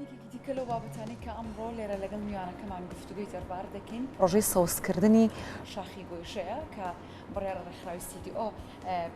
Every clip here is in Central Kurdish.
یەکێکی دیکە لەو بابەتانەی کە ئەمڕۆ لێرە لەگەڵ میوانەکەمان گفتوگۆی دەربارە دەکەین، پڕۆژەی سەوزکردنی شاخی گۆیژەیە کە بڕیارە ڕێکخراوی CDO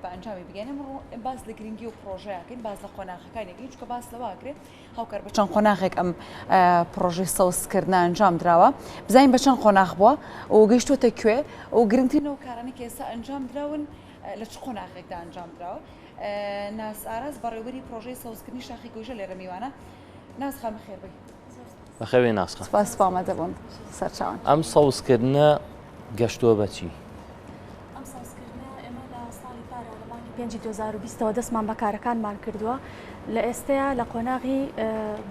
بە ئەنجامی بگەیەنێ. ئەمڕۆ باس لە گرنگی ئەو پڕۆژەیە ئەکەین، باس لە قۆناغەکانی ئەکەین، چونکە باس لەوە ئەکرێ هاوکار بە چەند قۆناغێک ئەم پڕۆژەی سەوزکردنە ئەنجام دراوە، بزانین بە چەند قۆناغ بووە و گەیشتووەتە کوێ و گرنگترین ئەو کارانەی کە ئێستا ئەنجام دراون لە چ قۆناغێکدا ئەنجام دراوە. ناز ئاراس بەڕێوبەری پڕۆژەی سەوزکردنی شاخی گۆیژە لێرە میوانە. ناز خان بەخێر بێی. بەخێر بێی ناز خان. سپاس بۆ ئامادەبوون. سەرچاوان. ئەم سەوزکردنە گەشتووە بە چی؟ ئەم سەوزکردنە ئێمە لە ساڵی پارەوە لە مانگی پێنجی 2020 ەوە دەستمان بە کارەکانمان کردووە. لە ئێستەیا لە قۆناغی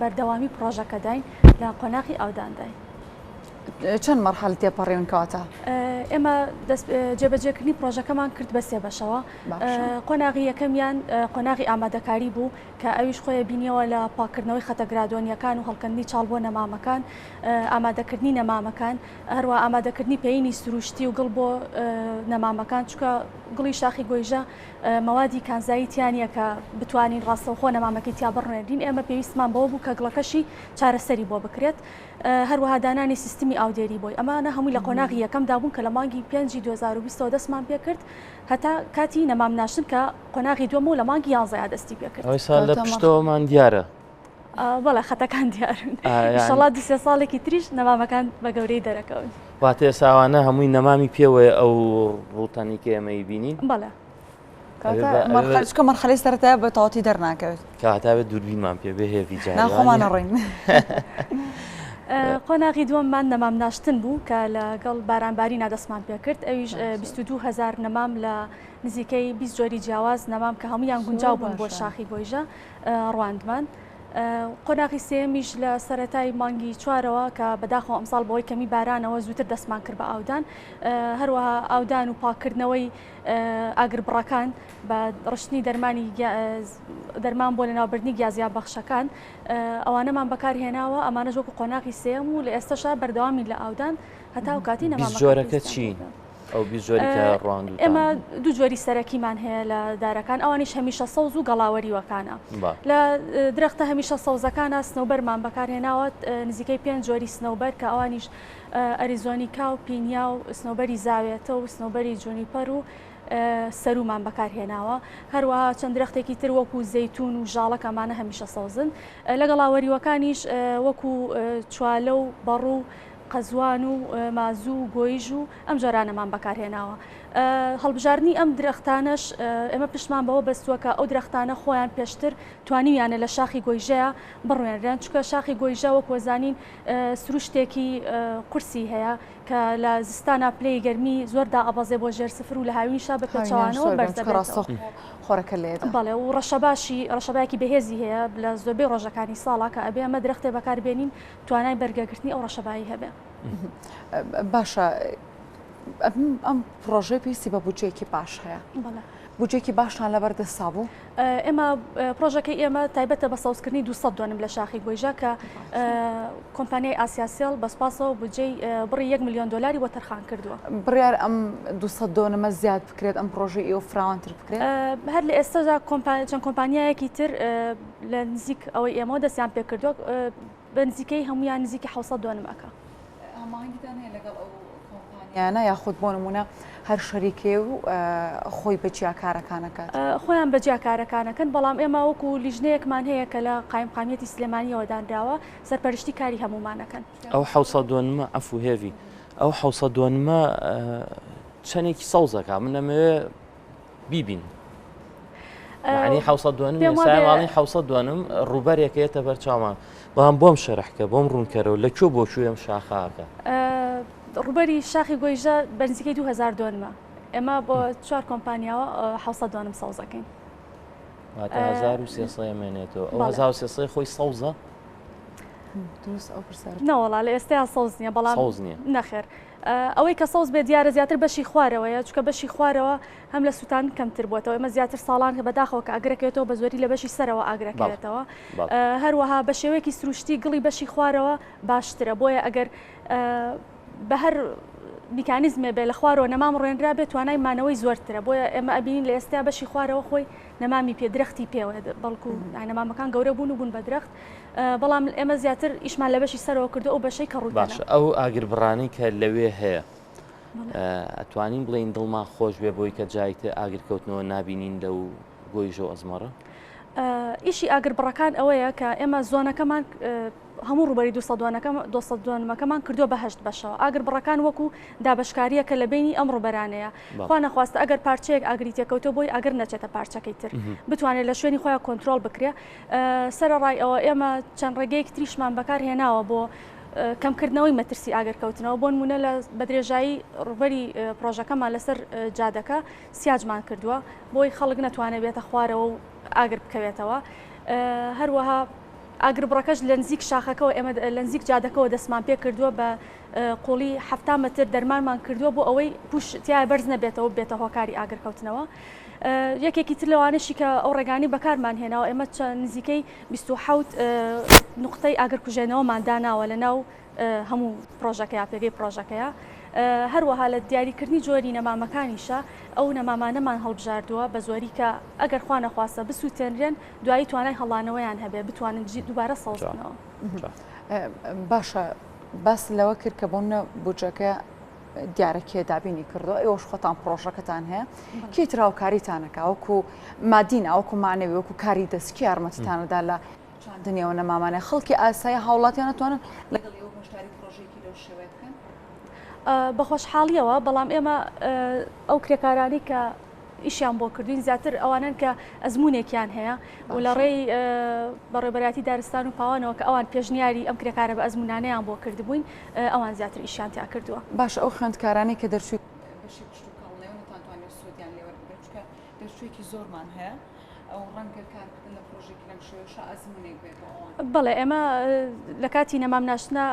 بەردەوامی پڕۆژەکەداین، لە قۆناغی ئاودانداین. چەند مەرحەلە تێپەڕیون کەواتە؟ ئێمە جێبەجێکردنی پڕۆژەکەمان کرد بە سێ بەشەوە. قۆناغی یەکەمیان قۆناغی ئامادەکاری بوو کە ئەویش خۆی بینیەوە لە پاککردنەوەی خەتە گرادۆنیەکان و هەڵکەندنی چاڵ بۆ نەمامەکان، ئامادەکردنی نەمامەکان، هەروە ئامادەکردنی پەیینی سروشتی و گڵ بۆ نەمامەکان، چونکە گڵی شاخی گۆیژە مەوادی کانزایی تیا نییە کە بتوانین ڕاستەوخۆ نەمامەکەی تیا بڕوێنرین، ئێمە پێویستمان بەوە بوو کە گڵەکەشی چارەسەری بۆ بکرێت. هەروەها دانانی سیستمی ئاودێری بۆی. ئەمانە هەمووی لە قۆناغی یەکەمدا بوون کە لە مانگی پێنجی 2020 ەوە دەستمان پێکرد هەتا کاتی نەمام ناشتن کە قۆناغی دووەمە و لە مانگی یانزەیا دەستی پێکرد. ئەوەی سا لە پشتەوەمان دیارە. بەڵێ خەتەکان دیارن. ئیشەڵا دوو سێ ساڵێکی تریش نەمامەکان بە گەورەی دەرەکەون. واتە ئێستا ئەوانە هەمووی نەمامی پێوەیە ئەو ڕووتەنی کە ئێمە ئەیبینین؟ بەڵێ. چونکە مەرحەلەی سەرەتایە بە تەواوەتی دەرناکەوێت. کەواتە بێت دووربینمان پێ بێ هێڤی جارێ. نا خۆمان نەڕۆین. قۆناغی دووەممان نەمام ناشتن بوو کە لەگەڵ بارانبارینا دەستمان پێکرد، ئەویش 22 هەزار نەمام لە نزیکەی 20 جۆری جیاواز نەمام کە هەمویان گونجاو بوون بۆ شاخی گۆیژە ڕواندمان. قۆناغی سێیەمیش لە سەرەتای مانگی چوارەوە کە بەداخەوە ئەمساڵ بەهۆی کەمی بارانەوە زووتر دەستمان کرد بە ئاودان، هەروەها ئاودان و پاککردنەوەی ئاگربڕەکان بە ڕشتنی دەرمانی دەرمان بۆ لەناوبردنی گیا زیانبەخشەکان ئەوانەمان بەکارهێناوە، ئەمانەش وەکو قۆناغی سێیەم و لە ئێستەشا بەردەوامین لە ئاودان هەتا ئەو کاتی 20 جۆرەکە چین؟ ئەو 20 جۆری کە ڕواندووتان؟ ئێمە دوو جۆری سەرەکیمان هەیە لە دارەکان، ئەوانیش هەمیشە سەوز و گەڵاوەریوەکانە. لە درەختە هەمیشە سەوزەکانە سنەوبەرمان بەکارهێناوە، نزیکەی پێنج جۆری سنەوبەر کە ئەوانیش ئەریزۆنیکا و پینیا و سنەوبەری زاوێتە و سنەوبەری جونیپەر و سەرومان بەکارهێناوە. هەروەها چەند درەختێکی تر وەکو زەیتون و ژاڵە کە ئەمانە هەمیشە سەوزن. لە گەڵاوەریوەکانیش وەکو چوالە و بەڕوو و قەزوان و مازوو و گۆیژ و ئەم جۆرانەمان بەکارهێناوە. هەڵبژاردنی ئەم درەختانەش ئێمە پشتمان بەوە بەستووە کە ئەو درەختانە خۆیان پێشتر توانیویانە لە شاخی گۆیژەیا بڕوێنرێن، چونکە شاخی گۆیژە وەکو ئەزانین سروشتێکی قورسی هەیە کە لە زستانا پلەی گەرمی زۆر دائەبەزێ بۆ ژێر سفر و لە هاوینیشا بە پێچەوانەوە بەرز دەبێتەوە. خۆرەکە لێدا. بەڵێ و ڕەشەباشی ڕەشەبایەکی بەهێزی هەیە لە زۆربەی ڕۆژەکانی ساڵا کە ئەبێ ئەمە درەختێ بەکاربێنین توانای بەرگەگرتنی ئەو ڕەشەبایی هەبێ. باشە ئەم پڕۆژەی پێویستی بە بودجەیەکی باش هەیە. بەڵێ. بودجەیەکی باشتان لەبەر دەستا بوو؟ ئێمە پرۆژەکەی ئێمە تایبەتە بە سەوزکردنی 200 دۆنم لە شاخی گۆیژە کە کۆمپانیای ئاسیاسێڵ بە سوپاسەوە بودجەی بڕی 1 میلیۆن دۆلاری بۆ تەرخان کردووە. بڕیار ئەم 200 دۆنمە زیاد بکرێت، ئەم پرۆژەی ئێوە فراوانتر بکرێت؟ هەر لە ئێستادا چەند کۆمپانیایەکی تر لە نزیک ئەوەی ئێمەوە دەستیان پێکردووە، بە نزیکەی هەموویان نزیکی 700 دۆنم ئەکا. هەماهەنگیتان هەیە لەگەڵ ئەو کۆمپانیانە یاخود بۆ نموونە هەر شەریکێ و خۆی بە جیا کارەکان ئەکات؟ خۆیان بە جیا کارەکان ئەکەن، بەڵام ئێمە وەکو لیژنەیەکمان هەیە کە لە قایمقامیەتی سلێمانییەوە دانراوە، سەرپەرشتی کاری هەموومان ئەکەن. ئەو 700 دۆنمە عەفو هێڤی، ئەو 700 دۆنمە چەندێکی سەوزەکە؟ من ئەمەوێ بیبین. یعنی 700 دۆنم ئێستا ماڵی 700 دۆنم ڕووبەرێک یەتە بەر چاومان بەڵام بۆم شەرحکە بۆم ڕوونکەرەوە لە کوێ بۆ کوێ ئەم شاخاکە ڕووبەری شاخی گۆیژە بە نزیکەی 2000 دۆنمە ئێمە بۆ چوار کۆمپانیاوە 700 دۆنم سەوزەکەین واتە 1300 مێنێتەوە ئەو 1300 خۆی سەوزە دروست ئەو پرسیارە نەوەڵا لە ئێستایا سەوز نییە بەڵام سەوز نییە نەخێر ئەوەی کە سەوز بێت دیارە زیاتر بەشی خوارەوەیە چونکە بەشی خوارەوە هەم لە سووتان کەمتر بووەتەوە ئێمە زیاتر ساڵان کە بەداخەوە کە ئاگرەکەوێتەوە بە زۆری لە بەشی سەرەوە ئاگرەکەوێتەوە هەروەها بە شێوەیەکی سروشتی گڵی بەشی خوارەوە باشترە بۆیە ئەگەر بە هەر میکانیزمێ بێ لە خوارەوە نەمام ڕوێنرا بێ توانای مانەوەی زۆرترە بۆیە ئێمە ئەبینین لە ئێستا بەشی خوارەوە خۆی نەمامی پێ درەختی پێوە بەڵکو نەمامەکان گەورە بوون و بوون بە درەخت بەڵام ئێمە زیاتر ئیشمان لە بەشی سەرەوە کردو ئەو بەشەی کە ڕووتەنە. باشە ئەو ئاگربڕانەی کە لەوێ هەیە ئەتوانین بڵێین دڵمان خۆش بێ بۆی کە جایتر ئاگرکەوتنەوە نابینین لەو گۆیژە و ئەزمەڕە؟ ئیشی ئاگربڕەکان ئەوەیە کە ئێمە زۆنەکەمان هەموو ڕووبەری 200 دۆنمەکەمان کردووە بە هەشت بەشەوە ئاگربڕەکان وەکو دابەشکارییەکە لە بینی ئەم ڕووبەرانەیە خوا نەخواستە ئەگەر پارچەیەک ئاگری تێکەوتۆ بۆی ئاگر نەچێتە پارچەکەی تر بتوانێت لە شوێنی خۆیان کۆنترۆڵ بکرێ سەرەڕای ئەوە ئێمە چەند ڕێگەیەکی تریشمان بەکار هێناوە بۆ کەمکردنەوەی مەترسی ئاگرکەوتنەوە بۆ نمونە لە بەدرێژایی ڕووبەری پرۆژەکەمان لەسەر جادەکە سیاجمان کردووە بۆی خەڵک نەتوانێت بێتە خوارەوە و ئاگر بکەوێتەوە هەروەها ئاگربڕەکەش لە نزیک شاخەکەەوە ئێمە لە نزیک جادەکەەوە دەستمان پێ کردووە بە قوڵی ه متر دەرمانمان کردووە بۆ ئەوەی پوش تیا بەرز نەبێتەوە بێتە هۆکاری ئاگرکەوتنەوە. یەکێکی تر لەوانەشی کە ئەو ڕێگانی بەکارمان هێناوە ئێمە چەند نزیکەی 27 نقطەی ئاگرکوژێنەوەمان داناوە لە ناو هەموو پرۆژەکەیا پێگەی پرۆژەکەیە هەروەها لە دیاریکردنی جۆری نەمامەکانیشە ئەو نەمامانەمان هەڵبژاردووە بە زۆری کە ئەگەر خوا نەخواستە بسووتێنرێن دوایی توانای هەڵانەوەیان هەبێ بتوانن دووبارە سەوز بنەوە. باشە باس لەوە کرد کە بۆ نە بودجەکە دیارە کێ دابینی کردووە ئێوەش خۆتان پڕۆژەکەتان هەیە کێ تر هاوکاریتانەکا وەکو مادی نا وەکو معنەوی وەکو کاری دەست کێ یارمەتیتانەدا لە چاندنی ئەو نەمامانە خەڵکی ئاسایی هاوڵاتیان ئەتوانن لەگەڵ ئێوە بەشداری پڕۆژەیەکی لەو شێوەیە بکەن؟ بە خۆشحاڵیەوە بەڵام ئێمە ئەو کرێکارانەی کە ئیشیان بۆ کردوین زیاتر ئەوانەن کە ئەزمونێکیان هەیە و لە ڕێی بەڕێوەبەرایەتی دارستان و پاوانەوە کە ئەوان پێشنیاری ئەم کرێکارە بە ئەزمونانەیان بۆ کردبووین ئەوان زیاتر ئیشیان تیا کردووە. باشە ئەو خوێندکارانەی کە دەرچووی بەشی کشتوکاڵن ئێوە نەتانتوانیوە سوودیان لێ وەربگرن چونکە دەرچوویەکی زۆرمان هەیە ئەو ڕەنگە کارکردن لە پرۆژەیەکی لەم شێوەیەشا ئەزمونێک بێت بۆ ئەوان. بەڵێ ئێمە لە کاتی نەمام ناشتنا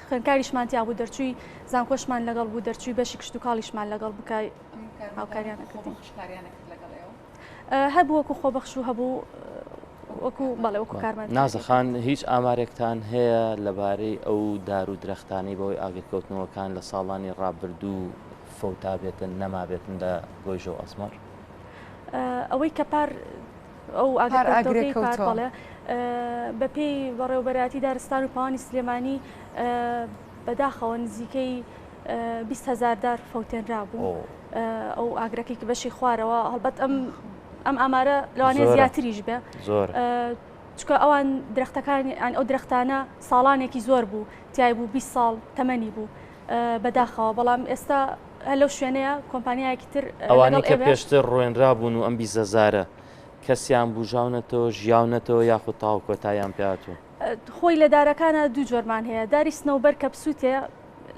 خوێندکاریشمان تیا بوو دەرچووی زانکۆشمان لەگەڵ بوو دەرچووی بەشی کشتوکاڵیشمان لەگەڵ بوو کە هاوکاریان ئەکردین. هەبوو وەکو خۆبەخش و هەبوو وەکو بەڵێ وەکو کارمەند. نازە خان هیچ ئامارێکتان هەیە لەبارەی ئەو دار و درەختانەی بەهۆی ئاگرکەوتنەوەکان لە ساڵانی ڕابردوو فەوتابێتن نەمابێتن لە گۆیژە و ئەزمەڕ؟ ئەوەی کە پار ئەو ئاگرەکەوتەوەکەی پار بەڵێ بەپێی بەڕێوەبەرایەتی دارستان و پاوانی سلێمانی بەداخەوە نزیکەی 20 هەزار دار فەوتێنرابوو ئەو ئاگرەکەی کە بەشی خوارەوە هەڵبەت ئەم ئەم ئامارە لەوانەیە زیاتریش بێ زۆر چکە ئەوان درەختەکانی ئەو درەختانە ساڵانێکی زۆر بوو تای بوو 20 ساڵ تەمەنی بوو بەداخەوە بەڵام ئێستا هەر لەو شوێنەیە کۆمپانیایەکی تر ئەوانەی کە پێشتر ڕوێنرابوون و ئەم بیزەزارە کەسیان بوژاونەتەوە ژیاونەتەوە یاخود تاو کۆتاییان پێهاتوو خۆی لە دارەکانە دوو جۆرمان هەیە داری سنەوبەر کە بسووتێ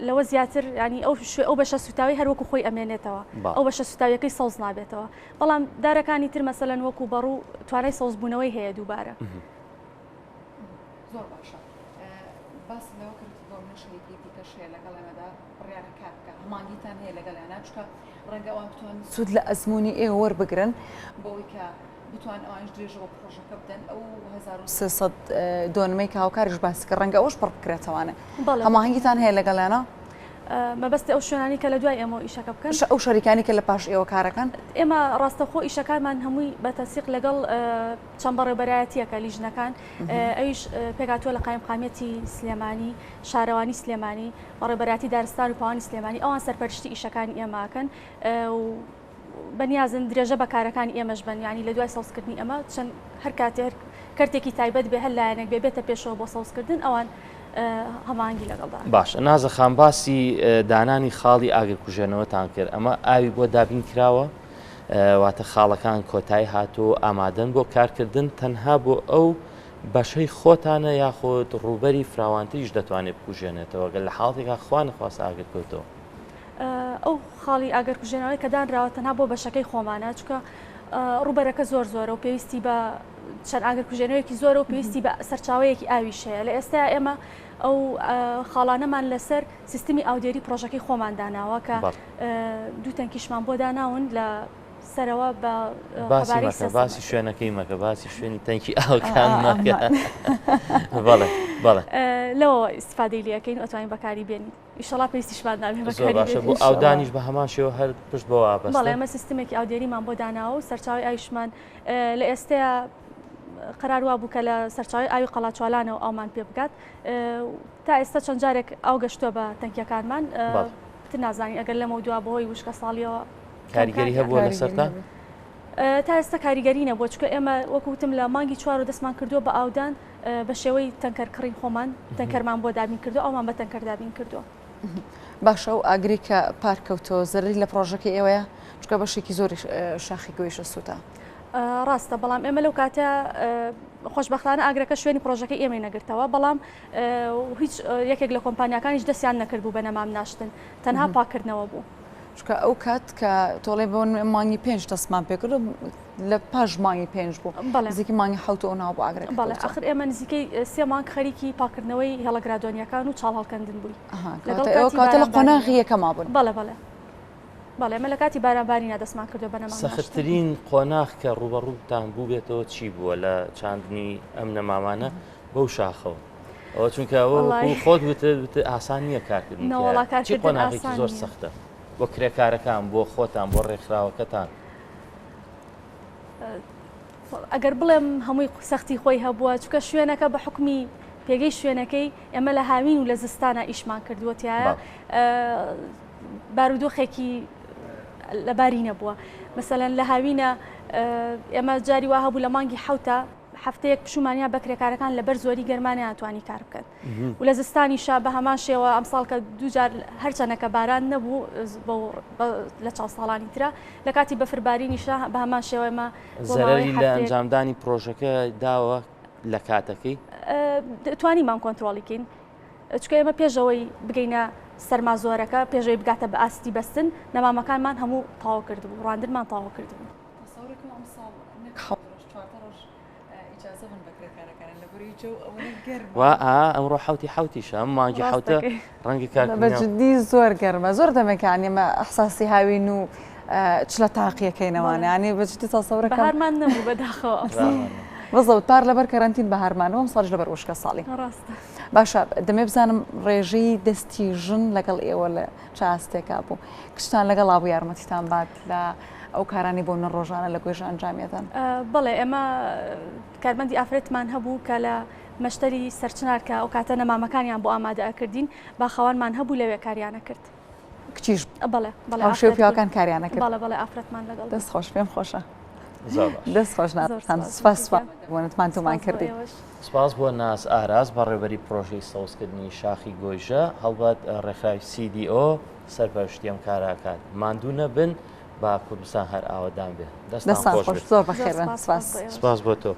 لەوە زیاتر ینی ئەو شوێ ئەو بەشە سوتاوی هەر وەکو خۆی ئەمێنێتەوە ئەو بەشە سوتاویەکەی سەوز نابێتەوە بەڵام دارەکانی تر مەسەلەن وەکو بەڕوو توانای سەوزبوونەوەی هەیە دووبارە. زۆر باشە باست لەوە کرد بۆ منە شەریکەی دیکەش هەیە لەگەڵ ئێمەدا بڕیارە کار بکە هەماهەنگیتان هەیە لەگەڵیانە چونکە ڕەنگە ئەوان بتوانن سوود لە ئەزموونی ئێوە وەربگرن بۆ ئەوەی کە بتوان ئەوانیش درێژە بە پڕۆژەکە بدەن ئەو 1300 دۆنمەی کە هاوکاریش باسی کرد ڕەنگە ئەوەش پڕ بکرێتەوانێ هەماهەنگیتان هەیە لەگەڵیانە؟ مەبەستی ئەو شوێنانی کە لە دوای ئێمەوە ئیشەکە بکەن؟ ئەو شەریکانی کە لە پاش ئێوە کارەکەن؟ ئێمە ڕاستەوخۆ ئیشەکانمان هەمووی بە تەنسیق لەگەڵ چەند بەڕێوبەرایەتیەکە لیژنەکان ئەویش پێکهاتووە لە قایمقامیەتی سلێمانی، شارەوانی سلێمانی، بەڕێوبەرایەتی دارستان و پاوانی سلێمانی ئەوان سەرپەرشتی ئیشەکانی ئێمەکەن و بەنیازن درێژە بە کارەکانی ئێمەش بن یانی لە دوای سەوزکردنی ئەمە چەند هەر کاتێ هەر کەرتێکی تایبەت بێ هەر لایەنێک بێ بێتە پێشەوە بۆ سەوزکردن ئەوان هەماهەنگی لەگەڵدا باشە نازە خان باسی دانانی خاڵی ئاگرکوژێنەوەتان کرد ئەمە ئاوی بۆ دابین کراوە واتە خاڵەکان کۆتایی هاتوو و ئامادەن بۆ کارکردن تەنها بۆ ئەو بەشەی خۆتانە یاخود ڕووبەری فراوانتریش دەتوانێت بکوژێنێتەوە گەر لە حاڵەتێکا خوا نەخواستە ئاگر کەوتەوە؟ ئەو خاڵی ئاگرکوژێنەوەی کە دانراوە تەنها بۆ بەشەکەی خۆمانە چونکە ڕووبەرەکە زۆر زۆرە و پێویستی بە چەند ئاگرکوژێنەوەیەکی زۆرە و پێویستی بە سەرچاوەیەکی ئاویش هەیە لە ئێستا ئێمە ئەو خاڵانەمان لەسەر سیستمی ئاودێری پرۆژەکەی خۆمان داناوە کە دوو تەنکیشمان بۆ داناون لە سەرەوە بە باسی مەکە باسی شوێنەکەی مەکە باسی شوێنی تەنکی ئاوکان مەکە بەڵێ بەڵێ لەوە ئیسفادەی لەکەین ئەتوانین بەکاری بێنین. ئیشەڵا پێویستیشمان نابێ زۆر بەکاری باشە بێنین. بۆ ئاودانیش بە هەمان شێوە هەر پشت بەوە بەڵێ ئەبەستن؟ ئێمە سیستمێکی ئاودێریمان بۆ داناوە و سەرچاوەی ئاویشمان لە ئێستەیا قەرار وابوو کە لە سەرچاوەی ئاوی قەڵاچوالانەوە ئاومان پێ بگات تا ئێستا چەند جارێک ئاو گەشتووە بە تەنکیەکانمان بەڵێ. تر نازانین ئەگەر لەمەو دوا بەهۆی وشکە ساڵیەوە کاریگەری هەبووە کاریگەری لەسەرتان؟ هەبێت. تا ئێستا کاریگەری نەبووە چونکە ئێمە وەکو وتم لە مانگی چوارەوە دەستمان کردووە بە ئاودان بە شێوەی تەنکەر کڕین خۆمان تەنکەرمان بۆ دابین کردووە ئەومان بە تەنکەر دابین کردووە. باشە ئەو ئاگری کە پار کەوتەوە زەرەری لە پڕۆژەکەی ئێوەیە؟ چونکە بەشێکی زۆری شاخی گۆیژە سووتا. ڕاستە بەڵام ئێمە لەو کاتە خۆشبەختانە ئاگرەکە شوێنی پڕۆژەکەی ئێمەی نەگرتەوە بەڵام هیچ یەکێک لە کۆمپانیاکانیش دەستیان نەکردبوو بە نەمام ناشتن تەنها پاککردنەوە بوو. چونکە ئەو کات کە تۆڵێ بۆ مانگی پێنج دەستمان پێکرد لە پاش مانگی پێنج بوو نزیکی مانگی حەوت ئەو ناو بۆ ئاگرەکە بەڵێ ئاخر ئێمە نزیکەی سێ مانگ خەریکی پاکردنەوەی هێڵە گرادۆنیەکان و چاڵ هەڵکەندن بووین لەگەڵ کاتە لە قۆناغی یەکەما بوون بەڵێ بەڵێ بەڵێ ئێمە لە کاتی بارانبارینە دەستمان کردو بە نەمام سەختترین قۆناغ کە ڕووبەڕووتان بووبێتەوە چی بووە لە چاندنی ئەم نەمامانە بەو شاخەوە؟ ئەوە چونکە ئەوە خۆت وتت وتت ئاسان نییە کارکردن چی قۆناغێکی زۆر سەختە بۆ کرێکارەکان بۆ خۆتان بۆ ڕێکخراوەکەتان ئەگەر بڵێم هەمووی سەختی خۆی هەبووە چونکە شوێنەکە بە حکمی پێگەی شوێنەکەی ئێمە لە هاوین و لە زستانە ئیشمان کردووە تایە بارودۆخێکی لەباری نەبووە مەسەلەن لە هاوینە ئێمە جاری وا هەبوو لە مانگی حوتە هەفتەیەک پشوومان یا بە کرێکارەکان لەبەر زۆری گەرما نەیانتوانی کار بکەن و لە زستانیشا بە هەمان شێوە ئەمساڵ کە دووجار هەرچەنە کە باران نەبوو لە چاو ساڵانی ترە لە کاتی بەفربارینیشا بە هەمان شێوە ئێمە بۆ ماوەی زەرەری لە هەفتەیەک ئەنجامدانی پرۆژەکە داوە لە کاتەکەی؟ توانیمان کۆنترۆڵی کەین چونکە ئێمە پێش ئەوەی بگەینە سەرما زۆرەکە پێش ئەوەی بگاتە بە ئاستی بەستن نەمامەکانمان هەموو تەواو کردبوو ڕواندنمان تەواو کردبوو. تەسەورەکەم ئەمساڵ نەک حەوت ڕۆژ 14 ڕۆژ ئیجازە بن بە کرێکارەکانیان لەبەرەی جەو ئەوەنە گەرمە. وا ئا ئەمڕۆ حەوتی حەوتیشە ئەم مانگی حەوتە ڕاستەکەی. ڕەنگە بە کارکردنیان جدی زۆر گەرمە زۆر دەمێکە یانی ئێمە ئیحساسی هاوین و چ لە تاقیەکەینەوانە بەڵێ. یانی بە جدی تەسەورەکەم بەهارمان نەبوو بەداخەوە ئەمساڵ. ڕامان نەبوو. بزەوت پار لەبەر کەرەنتین بەهارمان نەبوو ئەمساڵیش لەبەر وشکە ساڵی. ڕاستە. باشە دەمێ بزانم ڕێژەی دەستی ژن لەگەڵ ئێوە لە چ ئاستێکا بوو؟ کچتان لەگەڵا بوو یارمەتیتان بات لە ئەو کارانەی بۆ نە ڕۆژانە لە گۆیژە ئەنجامیەدەن؟ بەڵێ ئێمە کارمەندی ئافرەتمان هەبوو کە لە مەشتەری سەرچنار کە ئەو کاتە نەمامەکانیان بۆ ئامادە ئەکردین باخەوانمان هەبوو لەوێ کاریان ئەکرد. کچیش بەڵێ بەڵێ هاوشێوەی ئافرەت بوون. پیاوەکان کاریان ئەکرد؟ بەڵێ بەڵێ ئافرەتمان لەگەڵ بوو. دەست خۆش پێم خۆشە. زۆر باش. دەست خۆش زۆر نازتان سپاس سپاس یەکێکیان. بۆنتمان تومان سپاس بۆ کردی. ئێوەش. سپاس بۆ ناز ئاراس بەڕێوبەری پرۆژەی سەوزکردنی شاخی گۆیژە هەڵبەت ڕێکخراوی CDO سەرپەرشتی ئەم کارە ئەکات ماندوو نەبن با کوردستان هەر ئاوەدان بێ دەستان دەستان خۆش خۆش بێت. زۆر زۆر بەخێربێن سپاس سپاس سپاس. بۆ ئێوەش. سپاس بۆ تۆ.